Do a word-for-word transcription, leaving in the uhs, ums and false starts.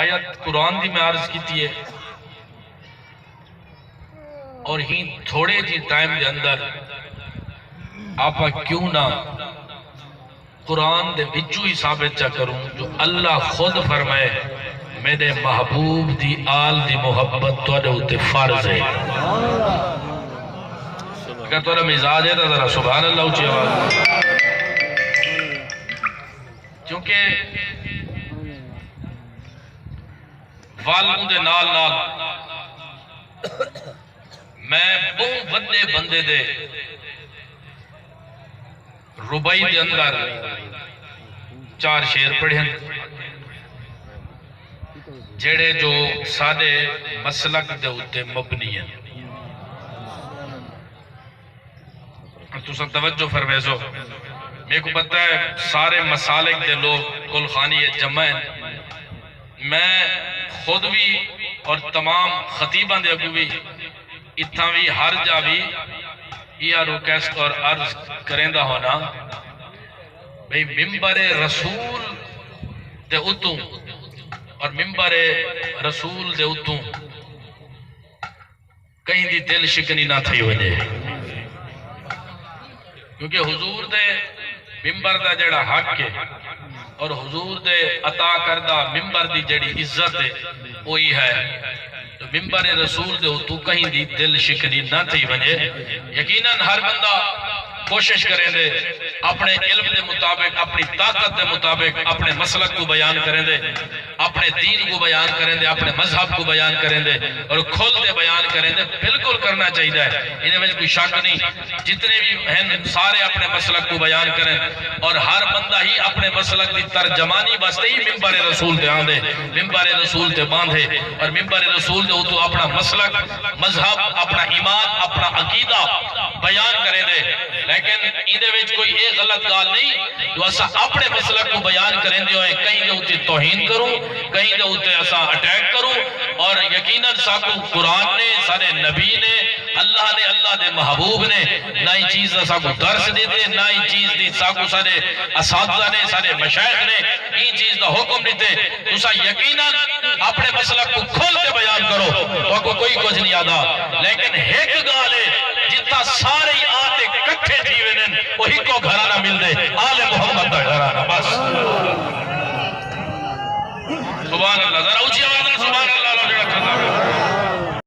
آیت قرآن دی میں عرض کیتی ہے، اور ہی تھوڑے جی ٹائم دے اندر آپا کیوں نہ قرآن دے وچوں ہی ثابت چا کروں جو اللہ خود فرمائے، میرے محبوب دی آل دی محبت تواڈے اتے فرض ہے۔ اگر تہاڈا مزاج ہے تو ذرا سبحان اللہ اچی آواز۔ کیونکہ ول اون دے نال نال میں بہت وڈے بندے دے رباعی دے اندر چار شعر پڑھے ہیں، جڑے جو سارے مسلک دے اتے مبنی ہیں۔ تساں توجہ فرمیسو، میرے کو پتہ ہے سارے مسالک دے لوگ کل خانی جمع ہیں۔ میں خود بھی اور تمام خطیباں دے اگوں بھی اتھاں بھی ہر جا بھی یہ ریکویسٹ اور عرض کریندا ہونا بھئی ممبر رسول دے اتوں اور ممبر رسول دے اتوں کہیں دی دل شکنی نہ تھئی ونجے، کیونکہ حضور دے ممبر دا جڑا حق ہے اور حضور دے عطا کردہ ممبر دی جڑی عزت ہے وہی ہے۔ تو ممبر رسول دے اتوں کہیں دی دل شکنی نہ تھئی ونجے۔ یقیناً ہر بندہ کوشش کریں دے اپنے علم دے مطابق، اپنی طاقت دے مطابق اپنے مسلک کو بیان کریں دے، اپنے دین کو بیان کریں دے، اپنے مذہب کو بیان کریں دے اور کھل دے بیان کریں دے، بالکل کرنا چاہیے۔ انہیں وچ کوئی شک نہیں۔ جتنے بھی ہیں سارے اپنے مسلک کو بیان کریں اور ہر بندہ ہی اپنے مسلک کی ترجمانی واسطے ہی ممبر رسول دے آندے۔ ممبر رسول تے باندھے اور ممبر رسول دے اتوں اپنا مسلک، مذہب، اپنا ایمان، اپنا عقیدہ بیان کریں دے۔ لیکن ایندے وچ کوئی اے غلط گال نہیں جو اساں اپنے مسلک کو بیان کریں دے ہوئے کہیں دے اتے توہین کروں، کہیں دے اتے اساں اٹیک کروں۔ اور یقیناً ساکو قرآن نے، سارے نبی نے، اللہ نے، اللہ دے محبوب نے نہ ہی چیز دا ساکو درس دیتے، نہ ہی چیز دی ساکو سارے اساتذہ نے، سارے مشائخ نے ہی چیز دا حکم دیتے۔ تساں یقیناً اپنے مسلک کو کھل کے بیان کرو، تہاکوں کوئی کچھ نہیں آدا۔ لیکن ہک گال ہے،